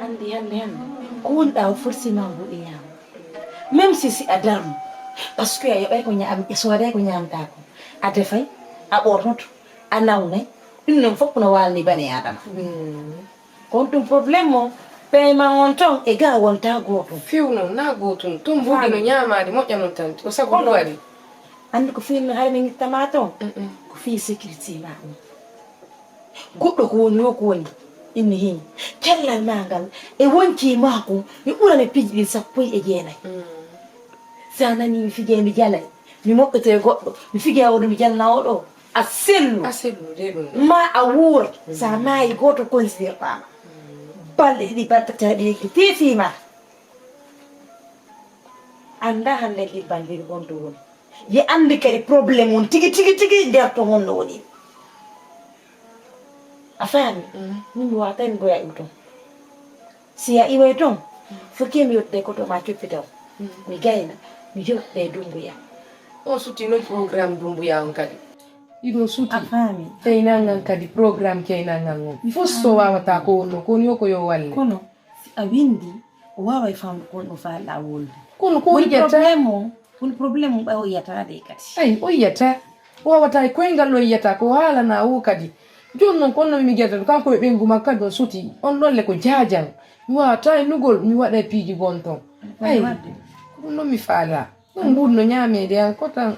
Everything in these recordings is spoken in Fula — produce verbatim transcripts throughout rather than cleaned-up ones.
Anndi hannde hannde ko wonɗaa o forcément mbuɗiyaama. Même si si a darno, parce que a yoɓay ko ñaam, a sooday ko ñaamtaa ko. A defay, a ɓornoto, a nawnay. Ɗum noon fof no waalni bani Aadama. Kon ɗum problème o, paiement on ton e ga wonta gootum. Few noon, na gootum. Ton mbuɗi no ñaamaade, moƴƴa noon tan. Ko sago ɗum waɗi. Anndi ko fii no hara min ngittama ton? Ko fii sécurité ma ɗum. Goɗɗo ko woni wo ko woni. Inni hin. Cellal ma ngal e wonki maako mi ɓurane piiji ɗin sappo e jeenayi. Sa nani mi fijee mi jalay. Mi moƴƴoto e goɗɗo. Mi fijee oɗo mi jalna oɗo. A sellu. A sellu de ɗum. Ma a wuura. Sa maayi gooto considértaama. Balɗe ɗiɗi balɗe tati ɗi yeggi teefiima. Annda hannde ndi banndiri wonto woni. Ye anndi kadi problème on tigi tigi tigi nder to honno woni. A faami? Min mi wata mi goya ɗum ton. Si a iway ton, fokke mi yottude koto ma coppitaw. Mi gayna, mi joɗɗe Dumbuya. On suttino programme Dumbuya on kadi. Iɗo suti. A faami? Keynangan kadi programme keynangan on. Fof so wawata ko wonno ko woni o ko yo walle. Kono si a windi o waaway famde ko on o faalɗa wolde. Kono ko woni yiyata? Problème o, woni problème o ɓay o yiyata de kadi. Ay o yiyata. O wawata e koyngal o yiyata ko haalana o kadi. Jooni noon ko on no mi yiyata ɗum kanko e ɓeyngu makko kadi on suti on ɗolle ko jaajan. Mi wawata e nugol mi waɗa e piiji gon ton. Ay ko ɗum noon mi faala. Ɗum mbuɗ no ñaameede an ko tan.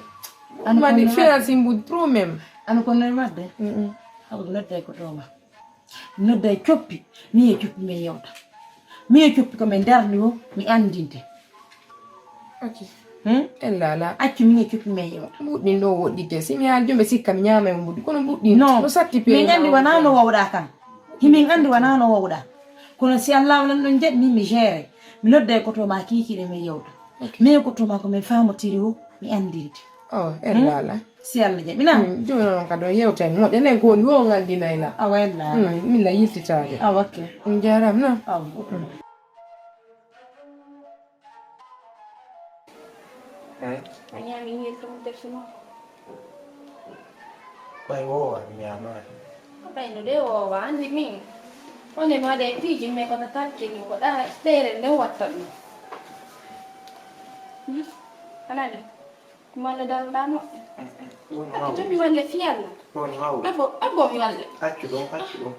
Mani fiyansi mbuɗ trop même. Ano ko noon waɗde? Haɓa mi nodda e ko ɗoma. Mi nodda e coppi, mi e coppi min yewta. Mi e coppi ko min darni o, mi anndinte. Ok. Hmm? Ella ala. Accu mi e coppi min yewta. Mbuɗɗin ɗo woɗɗite. Si mi haali jomɓe sikka mi ñaama e mbuɗi. Kono mbuɗɗin non. No satti pe min anndi wona no wowɗa kan. Himin anndi wona no wowɗa. Kono si Allah wala ɗon jaɓ min mi géré. Mi nodda e koto ma kiikiɗe min yewta. Ok. Min e koto ma ko min famotiri o, mi anndinte. Oh, ella ala. Si Allah jaɓi na. Jooni noon kadi o yewtani moƴƴa enen ko woni wo nganndinayla. Awa ella ala. Min la yiltitaade. Awa ok. On jaaraama na. Awa. A ñaami ñiiri ɗum defte makko. Ɓay woowa mi ñaamaani. Ɓay no de woowa anndi min. One mi waɗa e piiji mais kono talkini ko ɗa ɗeere nde watta ɗum. Anani? Malla daroɗa moƴƴa. Ɗum haw. Accu mi walle fii Allah. Ɗum haw. Abbo, abbo mi walle. Accu ɗum, accu ɗum.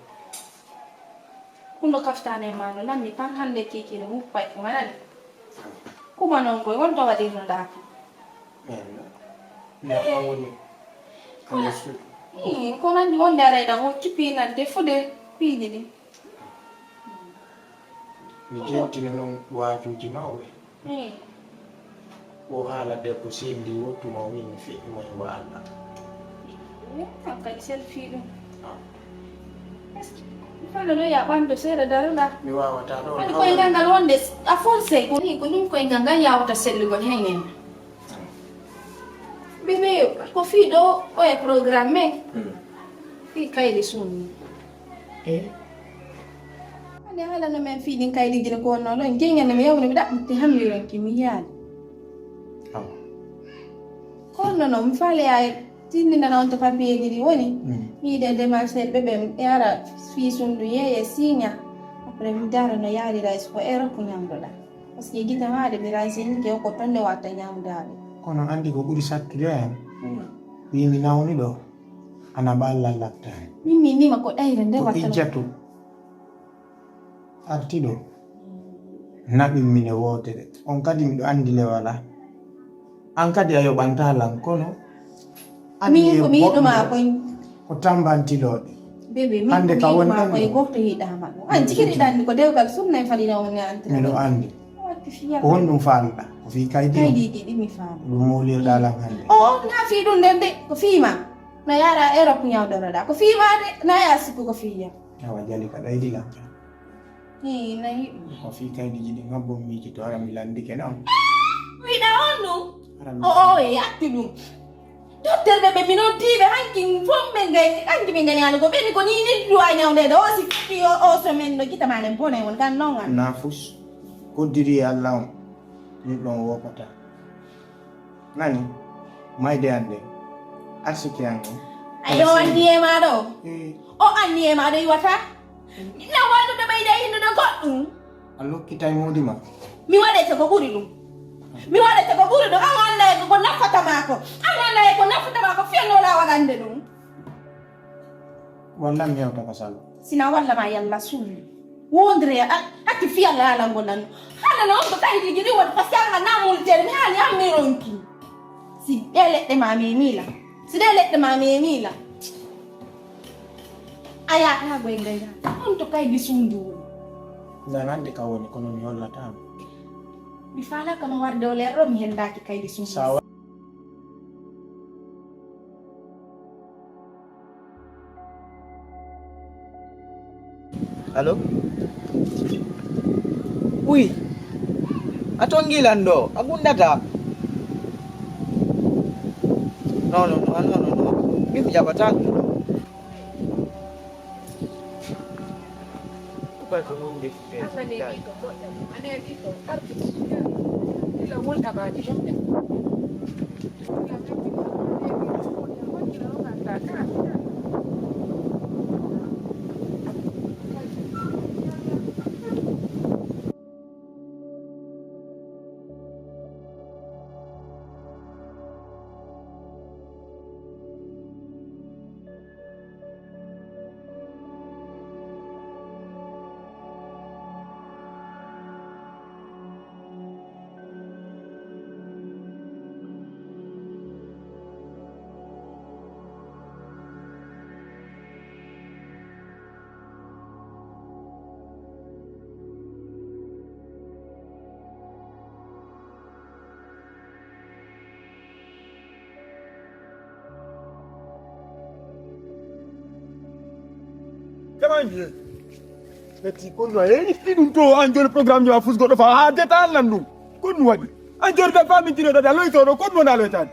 Ɗum ɗo kaftane ma no lammi par hannde kiikiiɗe huppay ko nganani. Kuma noon koy wonto waɗirnoɗa ko. Neema woni. Ii ko nanndi wonde arayɗa o cippi nande fude piiji ɗi. Mi jentino noon waajuuji mawɓe. O haala debbo seendi o tuma o wiimi feƴƴi mo e waalla. An kadi selfii ɗum. Fano no ya ɓanndo seeɗa daroɗa. Mi waawata ɗo. Woni koye ngal ngal wonde a forcé ko ni ko ɗum koye ngal ngal yawata sellugol heen en. Bébé ko fii ɗo o e programme men. Fii kayri sunni. Ane haala no men fii ɗin kayri jira ko wonno ɗon jengande mi yawni mi ɗaɓɓitti hammi ronki mi yaali. Ko wonno no mi faale yaay tindinana on to papiyeji ɗi woni. Mi yiɗe démarche ɓe ɓe yara fii sundu yeeye signa. Après mi dara no yaalira est-ce que ero ko ñamdoɗa. Parce que gite maɗe mi rasinike ko tonne watta ñamdaɓe. Kono andi ko ɓuri sattude hen. Wi mi nawni ɗo. Ana ɓalla lattani. Min mi nima ko ɗayre nde ko watta. Ijjatu arti ɗo. Naɓin min e wootere on kadi miɗo andi le wala. An kadi a yoɓanta lan kono. Min ko mi yiɗuma koy. Ko tambantiloɗe. Bebe min hande ka woni ma koy gofto yiɗama ɗum an jikiri ɗanni ko dewgal sunna e falina on ne anti. Miɗo andi. Ko honɗum faalɗa? Ko fii kaydi on? Kaydiji ɗi mi faala. Ɗum mowlirɗa lan hande. O na fii ɗum nden de ko fii ma. Na yara Europe ñawdoroɗa ko fii ma de na ya sikku ko fii ya. Awa jali ka ɗaydi lan. Ii nayi ɗum. O fii kaydiji ɗi ngam bom miiji to ara mi landike non. Wiɗa on ɗum. O o e yatti ɗum. Dotterɓe ɓe mi noddiiɓe hanki fof ɓe ngari hanki ɓe ngari haala ko ɓenni ko ni niddu a ñawdeede o si fii o o semaine no gita malen bone won kan non an. Nafus koddiri e allah on. Min ɗon wopata nani mayde an ɗe arsiki an on. Ayo anni e maɗo. O anni e maɗo iwata. Ina wallude ɓeyda hinnude goɗɗum. A lokkitay moodi ma. Mi waɗete ko ɓuri ɗum. Mi waɗete ko ɓuri ɗum. An annday ko nafata ma ko. An annday ko nafata ma ko. Fiyano la waɗande ɗum. Walla mi hewta ka sal. Sina walla ma yalla suuwi. Wondre a hatti fiyalla ala ngolan. Hala no on ko kaydi jiri won pasal ma namul tel mi hani am mi ronki. Si ɗe leɗɗe ma memila. Si ɗe leɗɗe ma memila. A yaata goy ngayra. On to kaydi sundu. Nan andi ka woni kono mi hollata. Mi fala kama warde o lerro mi hendaki kaydi sundu. Sawa. Allo? Oui. A tongilan ɗo, a gundata. Non, non, non, non, non, non. Min mi jaɓata ɗum ɗo. Tubal ko wonde. Ila wulɗa ma di. Kamanje. Eti konno e isti ɗum to an joni programme jo a fus goɗɗo fa ha deta an lan ɗum. Konno waɗi. An joni ɓe famintinode ɓe loytoɗo konno na loytani.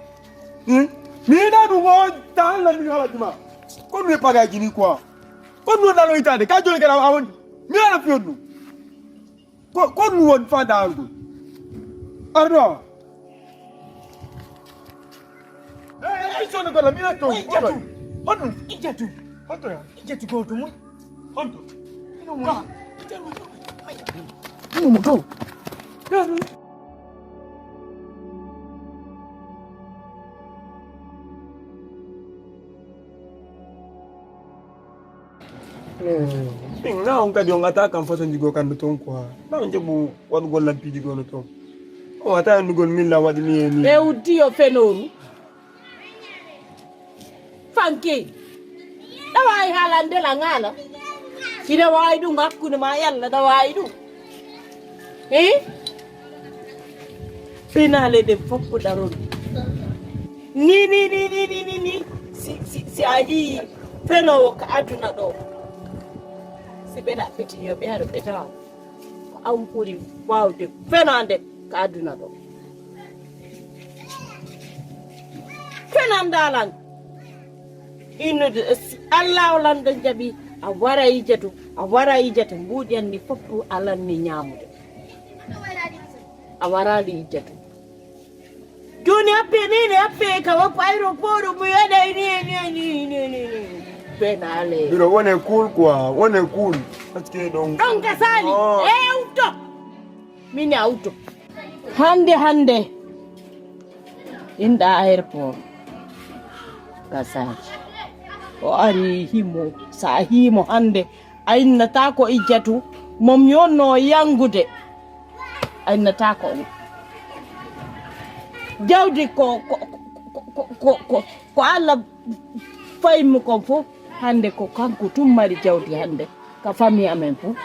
Hmm? Mi yiɗa ɗum o ta an lan ɗum haala juma. Konno e pagaji ni quoi. Konno na loytade ka joni kala a woni. Mi ala fiyonno. Ko, ko ɗum woni fanda an ɗum? Arno. Eh, eh, sono gola, mi yetto. Ijjatu. Honɗum? Ijjatu. Honto ya? Ijjatu goto mum. Honto? Ino mo. Ka. Ino mo to. Min na on kadi on ata kam façon jigo kan ɗo toon quoi. Na on jaɓu waɗugol lampiiji goo no toon. On ata annugol min la waɗi ni e ni. Ɓe uddi yo fenooru. Fanke. Ɗawa e haalande la ŋaala. Ina waawi ɗum hakkunde ma e Allah, ɗa waawi ɗum. Eh? Fenaale ɗen fof ko ɗaron. Ni, ni, ni, ni, ni, ni, ni. Si, si, si a yii fenoowo ka aduna ɗo. Si ɓe ɗaɓɓiti yo ɓe haɗa ɓe tawa. Ko an ɓuri waawde fenaande ka aduna ɗo. Fenandalan. Innude, si Allah o lanɗo jaɓi, a wara yijatu, a wara yijatu, mbuuɗi anni fof alanni ñaamude. A waraali yijatu. Jooni appe ni, ne appe ka wappa aéroport, mu yoɗa ni, ni, ni, ni, ni, ni. Fenaale. Biro, wone cool quoi, wone cool. Parce que donc. Donc, Sali, oh. Eh, utto. Min a utto. Hannde, hannde, inɗa aéroport, Gassaaji. O ari himo, so a himo hannde, a innata ko Ijjatu, mo mi wonno yanngude, a innata ko on. Jawdi ko, ko, ko Allah. Faymu kon fof, hannde ko kanko tun mari jawdi hannde, ka famille amen fof,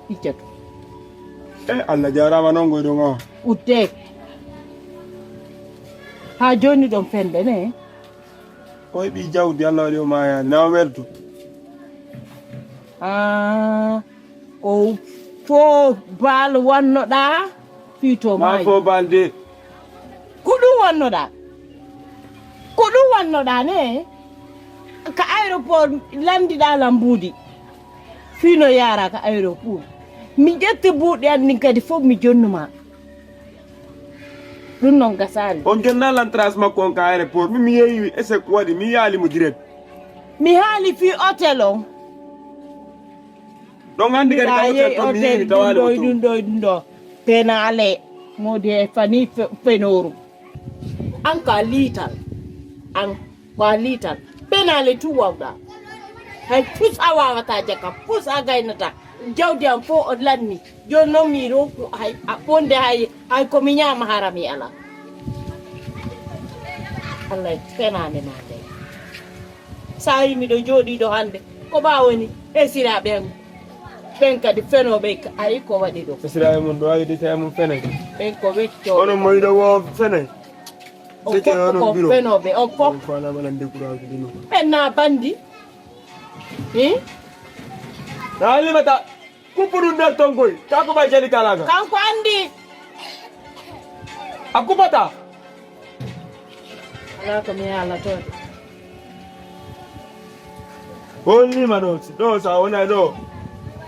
Ijjatu. Eh, Allah jaaraama noon, goy ɗum o. Udde. Haa jooni ɗon fende ne? O heɓi jawdi, Allah waɗi o maayaani, na o welto. Ah. Ko fo baal wannoɗaa fii to ma maayi. Fo baal de. Ko ɗum wannoɗaa? Ko ɗum wannoɗaa ne? Ka aéroport lanndiɗaa lambuudi. Fii no yaara ka aéroport. Mi ƴetti buuɗi an ɗin kadi fof mi jonnuma. Ɗum noon gasaani. On jonnaa lan trace makko on ka aéroport. Min mi yeeyi ese ko waɗi. Mi yaali mo direct. Mi haali fii hôtel on. Ɗon anndi kadi ka woni yehi to mi yi'i mi tawaali ɗo mo e ɗum ɗo e ɗum ɗo. Penaale, moodi e fani fe-, fenooru. An ko a liital. An ko a liital. Penaale tun wawɗa. Hay pus a wawata jaka, pus a gaynata. Jawdi an fof o lanni. Jooni noon mi ɗo ko hay, a, wonde hay, hay ko mi ñaama hara mi ala. Allah e penaale ma nde. Sa yi miɗo jooɗii ɗo hannde, ko ɓaawo ni, esiraaɓe am ɓen kadi fenooɓe, ayi ko waɗi ɗo? Esiraaɓe mum ɗo, ayi de tawi mum fenay. Ɓen ko weccooɓe. Onon mo yiɗo wo fenay? O fof ko fenooɓe, o fof. Ko alaa waɗan découragé ɗum. Ɓen na banndi. Hi? Na limata. Kuppu ɗum nder tongoy. Kanko ɓay jali kalaga. Kanko anndi. A kupata. Alaa ko mi haalata de. Holliima ɗo, si ɗo, so a wonay ɗo,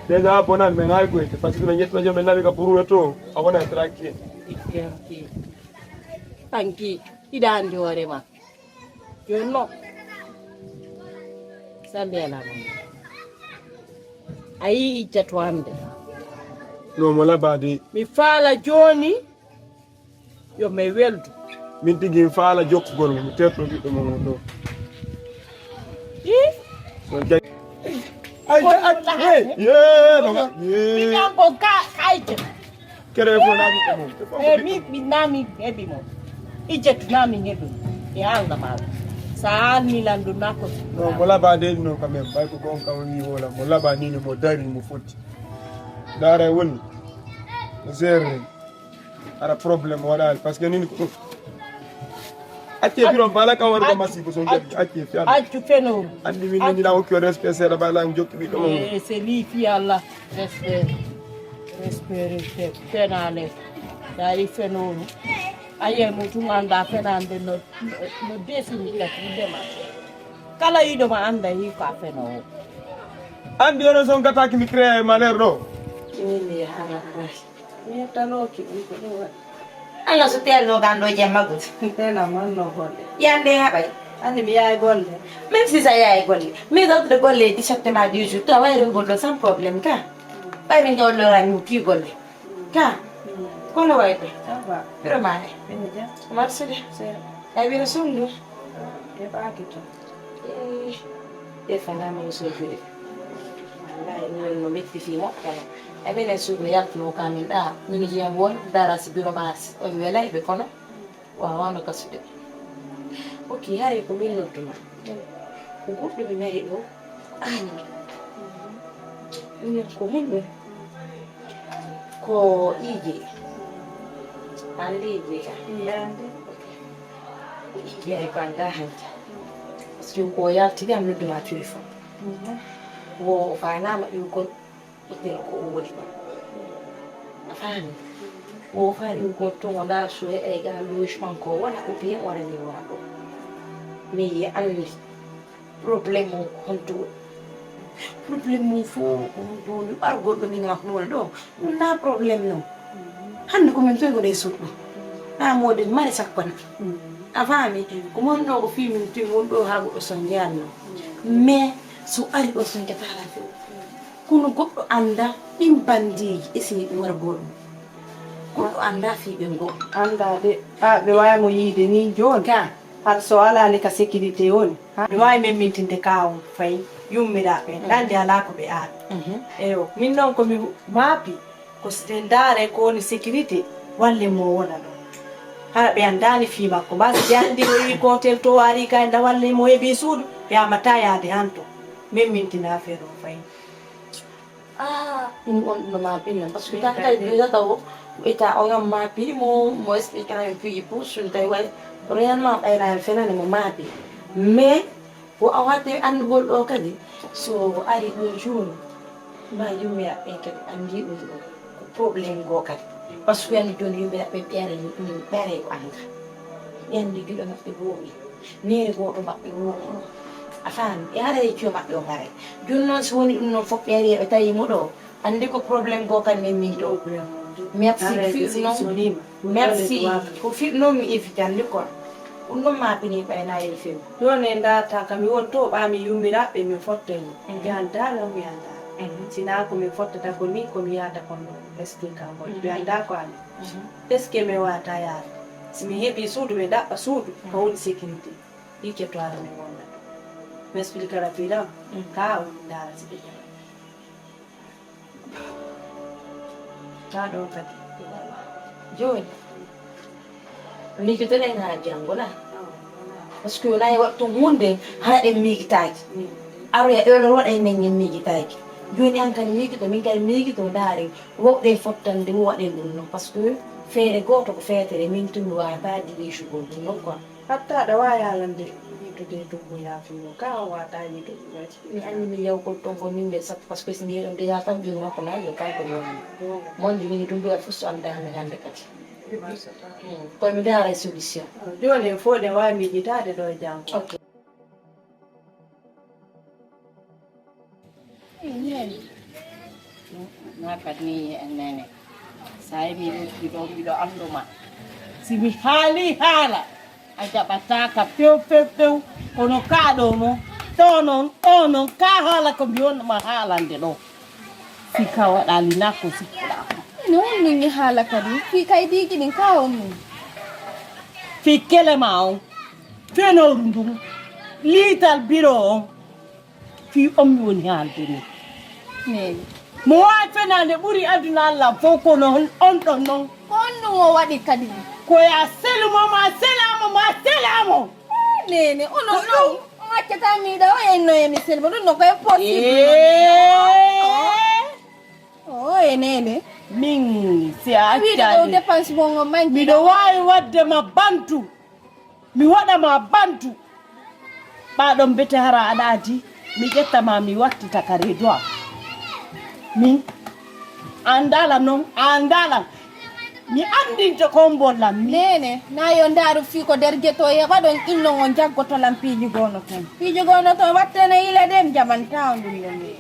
déjà a bonan men hay koyde, par ce que ɓe ƴettata joom ɓe nawi ka buruwe to, a wonay tranquille. Tranquille. Tranquille. Hiɗa anndi hoore ma. Jooni noon. Salli alaa Muhammad. A yii ijja to hannde. No mo labaa de. Mi faala jooni. Yo mi weldu. Min tigi mi faala jokkugol mo, mi terto ɓiɗɗo mo ngon ɗo. Ih! So jag-, ay, ay, ay, yee, baba, yee. Mi ñambo ka, kayte. Kere ko na ɓiɗɗo mo. E mi, mi na mi heɓi mo. Ijjetu na mi heɓi mo. E haalna ma. Sa haalni lan ɗum na ko. No, mo labaa de non quand même. Ɓay ko gonga woni wala. Mo labaa ni no mo dari mo foti. Dara woni. Mo zerre. Ara problème waɗaali, parce que nini ko ɗum. Acce biro bala ka wari ko masibo son jaɓi, acce fi Allah. Accu fenooru. Anndi min nani la okki respect seeɗa bala jokki ɓiɗɗo mo. Eh, c'est lui fi Allah. Respect. Respect, respect. Fenaale. Dari fenooru. Aye mo tun annda fenaande no, no desini ka tun dema. Kala yiɗo ma annda yi ko a fenoowo. Anndi onon son gataaki mi créé malheur ɗo. Min mi yahara. Mi yettanooki ɗum ko ɗum waɗi. Allah so teelno kan ɗo jemma goti. Tena manno golle. Yande haɓay. Anndi mi yaay golle. Même si sa yaay golle. Mais d'autres golle dix-sept ma dix jours. To wayro golle sans problème ka. Ɓay min jawlo ran mi ki golle. Ka. Kono wayde. Ça va. Vraiment. Ene jam. Marsude. Seeɗa. Ay wira sundu. Heɓaaki to. Eh, ɗe fanaama o sojjude. Wallahi, ɗum woni no metti fii moƴƴa no. E minen suudu yaltuno ka min ɗa, min jeyan won dara si biro maasi. O welay ɓe kono waawano gasude. Ok, haray ko min nodduma. Ko goɗɗo mi nari ɗo, an. Minen ko min ɗum. Ko Iije. An de Iije ka? Ko Iije ay ko an ga hanki. Parce que ko yaltidi am nodduma téléphone. Wo o faanaama ɗum kon, hotel ko o woni ɗon. A faami? Wo o faani ɗum kon to wonaa so heɓay ga logement ko wona ou bien wona ni wona ɗo. Mais anndi. Problème mum ko honto woni? Problème mum fof ko honto woni? Ɓar goɗɗo min ma ko woni ɗo. Ɗum na problème non. Hannde ko min toy ko ɗe suuɗ ɗum. Na moɗen mari sakkona. A faami? Ko mon ɗo ko fii min toy won ɗo haa goɗɗo son jeyanno. Mais so ari ɗo son jataala few. Kono goɗɗo annda ɗin bandiiji e si ɗum wara goɗɗo. Goɗɗo annda fii ɓe ngo. Annda de, a ɓe waawi mo yiide ni jooni. Ka. Hara so alaa ni ka sécurité woni. Ha? Mi waawi memmintinde ka on fayi yummiraaɓe. Ɗande alaa ko ɓe aat. Eyo. Min noon ko mi maapi, ko si ɓe ndaare ko woni sécurité, walle mo wona ɗon. Hara ɓe anndaani fii makko. Maa si ɓe anndi o yii gootel to o arii ka nda walle mo heɓii suudu, ɓe amataa yaade han to. Memmintina affaire o fayi. Ah, ɗum on no ma pinna. Parce que tan kay déjà taw ita o yam ma pi mo, mo expliquer en puis pour sun tay way réellement ɓayra en fenani mo ma pi. Mais ko a watte anndugol ɗo kadi so ari ɗo jooni ma yummi aɓɓe kadi anndi ɗum ɗo ko problème go kadi. Parce que anndi jooni yummi aɓɓe ɓeere min ɓeere ko annda. Ɓe anndi juɗo maɓɓe boomi. Neene gooto maɓɓe woo. A faami? E haray e cuyo maɓɓe o ngaray. Jooni noon, so woni ɗum noon fof, ɓe ari, ɓe tawi mo ɗo. Anndi ko problème goo kan men min ɗo. Merci. Fiɗum noon. Merci. Ko fiɗum noon mi invite anndi kon. Ɗum noon ma pini ɓay na e few. Jooni en ndaarta kam, mi won to ɓaa mi yummira ɓe mi fotte mo. Yahan daara, mi yahan daara. Sinaa ko min fottata ko nii, ko mi yahata kon ɗo, explique an ngol. Mi anndaa ko amen. Est-ce que mi waawata yahde? Si mi heɓii suudu, mi ɗaɓɓa suudu, ko woni sécurité? Ɗi kettoore min wonda. Mi explique la pilam, ka o min ndaara si ɓe jaɓa. Ka ɗo kadi. Jooni. Miijotoɗen haa janngo na? Parce que wonaa e waɗtu huunde hara en miijitaaki. Aroya ɗo ɗo waɗa en en miijitaaki. Jooni an kadi miijoto, min kadi miijito ndaaren wowɗe fottande mo waɗen ɗum noon. Parce que feere gooto ko feetere, min tun mi waawataa diriisu ɗum ɗum noon quoi. Hatta ɗo waawi haalande yiitude e Tumbo yaafiino, ka o waawataa yiitude ɗum waɗi. Mi anndi mi yawgol toon ko min ɓe sappo, parce que si mbiyeɗon déjà tan ɓiyum makko na yo kanko mi woni. Mon ndi min ɗum ɗo fof so anndaa mi hannde kadi. Kono mi ndaara e solution. Jooni en fof ne waawi miijitaade ɗo e janngo. Ok. Nakat ni en nene. Sai mi ɗo, miɗo, miɗo anndu ma. Si mi haali haala, a jaɓataa ka few, few, few. Kono kaa ɗo mo, ɗo noon, ɗo noon, kaa haala ko mbiyon ma haalande ɗo. Si ka waɗaali na ko sikkuɗaa ko. Ene wonno ni haala kadi. Fii kay diigi ɗin ka wonno. Fii kelema on. Fenooru ndun. Liital biro on. Fii on mi woni haalde ni. Neene. Mo waawi fenaande ɓuri aduna Allah fof kono on, on ɗon noon. Ko on ɗum o waɗi kadi. Ko ya selu mo ma selaamo ma selaamo. Neene, onon noon, on accataa mi yiɗa o en no emi selma, ɗum no ko impossible. Eh. O e neene. Min, si a Wiide ɗo accaani. Dépense mo ngo manki. Miɗo waawi waɗde ma bantu. Mi waɗa ma bantu. Ɓaa ɗon bete hara aɗa adi. Mi ƴetta ma mi wattita ka reedu am. Min. Anndala noon, anndala. Mi anndinte ko mbollan mi. Neene, na yo ndaaru fii ko nder geto e waɗon inno ngo jaggoto lan piiji goono toon. Piiji goono toon wattene yila ɗen jaman taw ɗum no mi.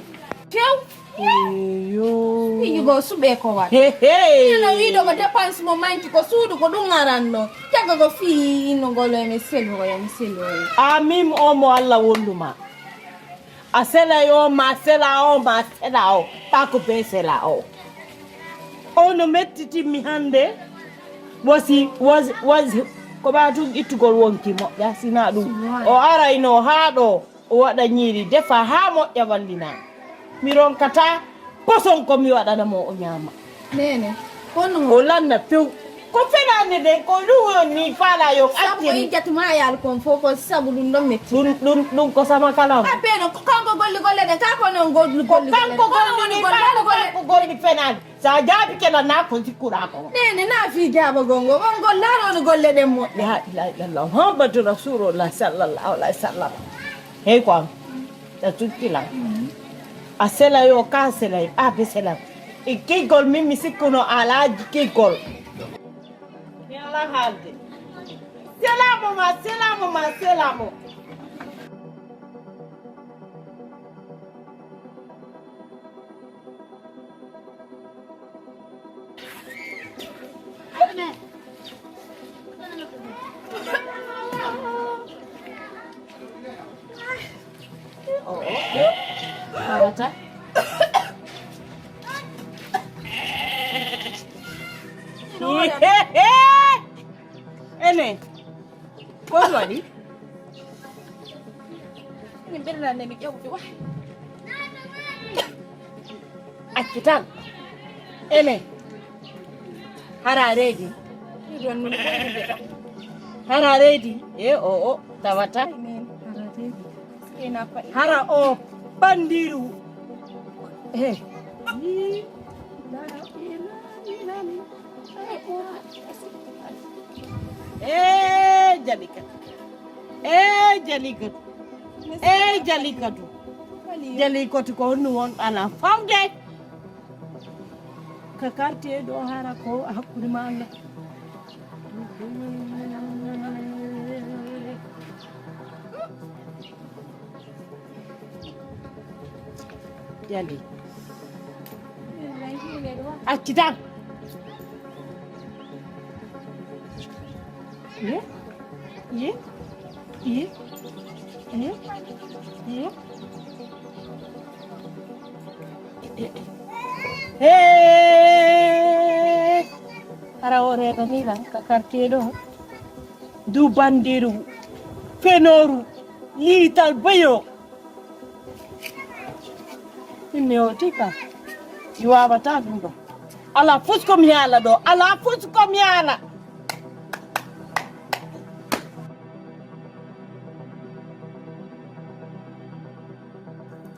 Few. Eyo. Piiji goo suɓee ko waɗa. He, he. Ina wiiɗo ko dépense mo manki ko suudu ko ɗum aranno. Cagga ko fii inno ngol e mi selo e mi selo e. Amin o mo Allah wonduma. A sela yo ma sela o ma sela o. Tako be sela o. O no mettitimmi hannde. Wasi, wasi, wasi, ko ɓaa tun ittugol wonki moƴƴa, sinaa ɗum. Subhanallah. O arayno haa ɗo, o waɗa ñiiri, defa haa moƴƴa, wallina. Mi ronkataa poson ko mi waɗana mo o ñaama. Neene, kono o lanna few. Ko fenaande nden, ko ɗum woni faala yo sabu ko acciri. Ittata ma yaal kon fof ko sabu ɗum ɗon metti. Ɗum, ɗum, ɗum ko sama kala. A beno, ko kanko golli golle ɗen, ka ko non golli golli golle ɗen. Ko kanko golli golle, ko kanko golli fenaande. Sa jaabike lan na ko sikkuɗaa ko. Neene na fii jaabagol ngol, on gollaano no golle ɗen moƴƴa. La ilaha illallah, Muhammadu Rasulullah sallallahu alaihi wasallam. Hey ko am, ta tutti lan. A sela yo ka sela, a be sela. E kiggol min mi sikkuno alaaji kiggol. Mi ala haalde. Selaamo ma, selaamo ma, selaamo. Tawata. Ene. Ko ɗum waɗi? Min ɓernande mi ƴewde wa. Accu tan. Ene. Hara reedi. Hara reedi. E o o tawata. Hara reedi. Hara o bandiru. Eh. Eh, Jalika. Eh, Jalika. Eh, Jalika. Jalika ko honno won ala famde. Ka quartier ɗo hara ko hakkunde ma Allah. Yandi. Acci tan. Ye? Ye? Ye? Ye? Ye? Hee! Hara o reeɗo ni lan ka quartier ɗo. Du bandiru, fenoru, liital bayo. Min mi hewti ka. Mi wawata ɗum ɗo. Ala fus ko mi haala ɗo. Ala fus ko mi haala.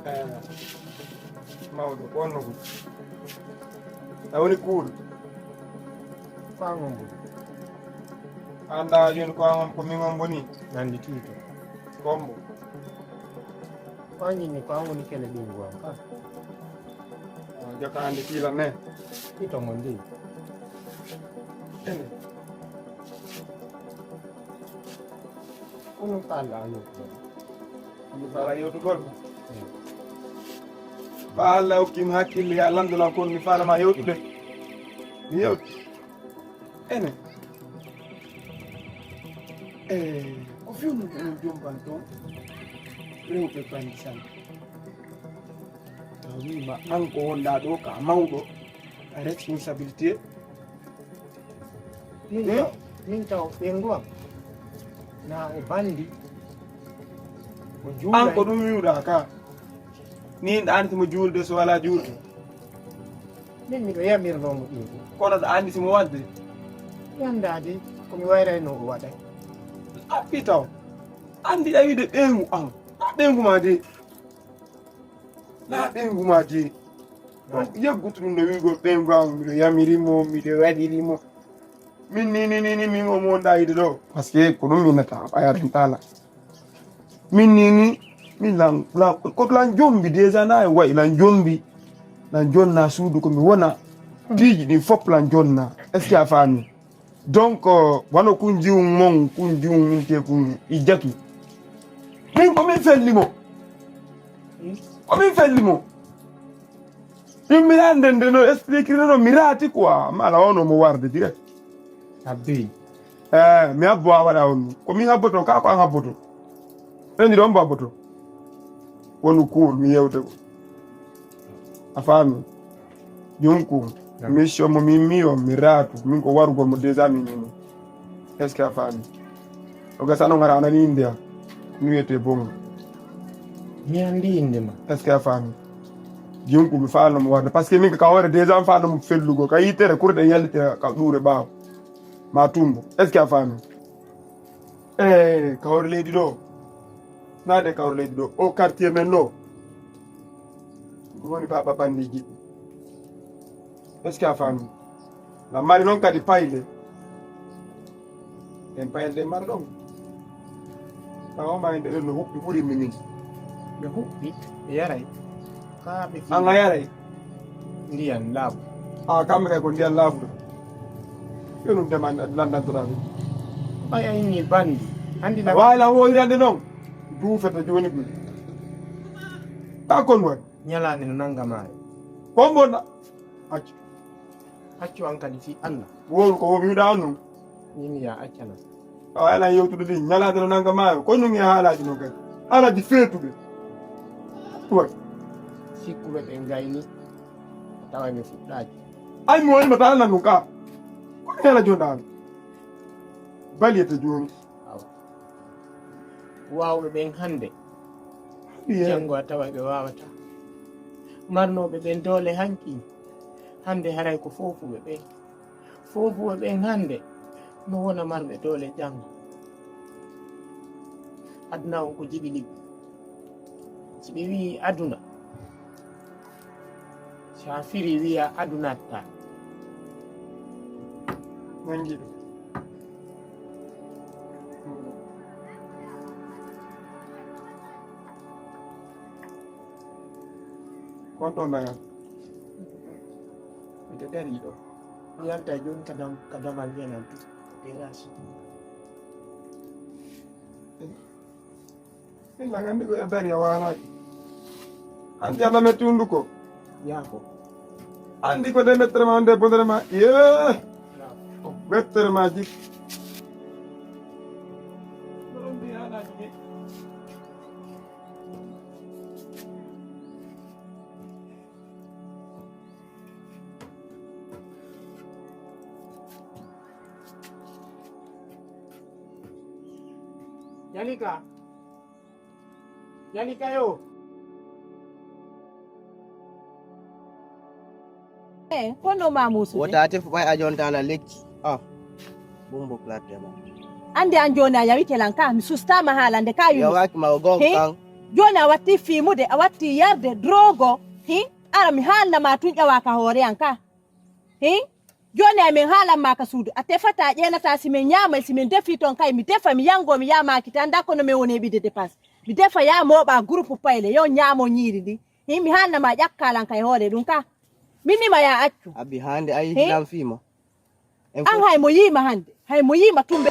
Eh, mawɗo, ko honno woni? A woni kuuɗo? Ko an on woni? Annda jooni ko an on, ko min on woni? Nandi tiito. Kombo. Ko an yinni, ko an woni kele ɓinngu am ka. On jokka hannde kiila ne? Ito mo ndi. Ene. Ko ɗum ka Allah a yewtude. Ɗum ka Allah yewtugol. Ba Allah hokki mi hakkille, ya lanndo lan kon mi faala ma yewtude. Mi yewti. Ene. Eh, ko fewndo ko on jomban toon rewɓe bandi sanne. Taw wiima an ko wonɗaa ɗo ka mawɗo, ka responsabilité. Min Hmm? taw, min taw ɓeyngu am na o bandi. O juulay. An ko ɗum wiwɗaa ka. Min ɗa anndi mo juulde so walaa juulde. Min miɗo yamirnoo mo ɗum fof. Kono ɗa anndi si mo waɗde? Mi anndaa de, ko mi wayraynoo o waɗay. Appi taw. Anndi ɗa wiide ɓeyngu am. Ɗa ɓeyngu ma de. Ɗa ɓeyngu ma de. Donc, yaggutu ɗum no wiigol ɓeyngu am, miɗo yamiri mo, miɗo waɗiri mo. Min ni, ni, ni, ni, min o mo wonɗa yiide ɗo. Parce que ko ɗum min nata, ɓayata hen taala. Min ni, ni, min lan, lan, ko lan jombi déjà na e wayi, lan jombi. Lan jonna suudu ko mi wona. Piiji ɗi fof lan jonna. Est-ce que a faami? Donc, euh, wano kun jiwun mon, kun jiwun min te kun i jaki. Min ko min felli mo. Ko min felli mo. Ɗum mi ande nde no expliquer no mi raati quoi. Mala wano mo warde direct. Abbi. Eh, mi habbo a waɗa on. Ko min habboto, ka ko an habboto. Ɓen ɗiɗo on mbo habboto. Wonu cool, mi yewte ko. A faami? Ɗum ko Naam. Mission mo min mi on, mi raatu. Min ko warugol mo déjà min ni. Est-ce que a faami? O gasa no ngara anani India. Mi wiyete Bongo. Mi andi inde ma. Est-ce que a faami? Ɗum ko mi faano mo warde. Parce que min ka hoore déjà mi faano mo fellugo. Ka yitere kurde yallitira ka ɗuure ɓaawo. Ma tumbo. Est-ce que a faami? Eh, kawre leydi ɗo. Naade kawre leydi ɗo. O quartier men ɗo. Ɗum woni baba bandiji. Est-ce que a faami? Na mari noon kadi payle. En payle ɗe mari ɗon. Tawa ma en ɗe ɗon no huɓɓi ɓuri mi min. Ɓe huɓɓi, ɓe yaray. Kaa ɓe An a yaray? Ndiyan laaɓu. A kamɓe kay ko ndiyan laaɓuɗo. Yo ɗum dema landantoɗaa ɗum. Ɓay a inni bandi. Andi la. Waawi lan woyirande noon. Duufete jooni ɗum. Ka kon waɗi. Ñalaande no nannga maayo. Kon bonɗa. Accu. Accu an kadi fii Allah. Wowru ko womi wiɗa on noon. Min ya accana. Awa ala yewtude ɗin. Ñalaande no nannga maayo. Ko nun e haalaaji noon kadi. Haalaaji feetuɓe. Ɗum waɗi. Sikkuɓe ɓe ngayni. Tawa mi fuɗɗaaki. Ay mi wonima tan nan ɗum ka. Ko mi hela jonɗa an. Baliyete jooni. Awa. Waawɓe ɓen hannde. Janngo a tawa ɓe waawataa. Marnooɓe ɓen doole hanki, hannde haray ko foofuɓe ɓen. Foofuɓe ɓen hannde no wona marɓe doole janngo. Aduna on ko jiɓi liɓi. Si ɓe wi'i aduna, si a firi wi'a adunatta. Nangi ɗum. Kon ɗo nayan. Miɗo dari ɗo. Mi yalta jooni ka dam-, ka damal ngenan tu. Terrasse. Illa gandi ko e dari a waalaaki. Anndi Allah metti hunduko. Yaako. Anndi ko nde mettere ma, nde bonere ma. Yee. Ko mettere ma jik. Ɗon mbi haalaaki ni. Jalika. Jalika yo. Eh, kono ma musude. Wota te fu ɓay a jontana lekki. Ah. Bumbo platte ma. Ande an joni a yawike lan ka mi sustama haalande ka yunus. Yawaki ma o gon He? Kan. Joni a watti fimude, a watti yarde drogo. Hi? Ara mi haalnama tun ƴawa ka hoore an ka. Hi? Joni ay min haalanma ka suudu a tefata ƴeenata si min ñaamay si min defi ton kay mi defa mi yango mi yamaki tan da kono min woni heɓide dépense. Mi defa ya mooɓa groupe payle yo ñaamo ñiiri ndi. Hi mi haalnama ƴakkalan kay hoore ɗum ka. Min nima ya accu. Abi hande ayi He? Lan fima. En An hay mo yiima hande hay mo yiima tumbe.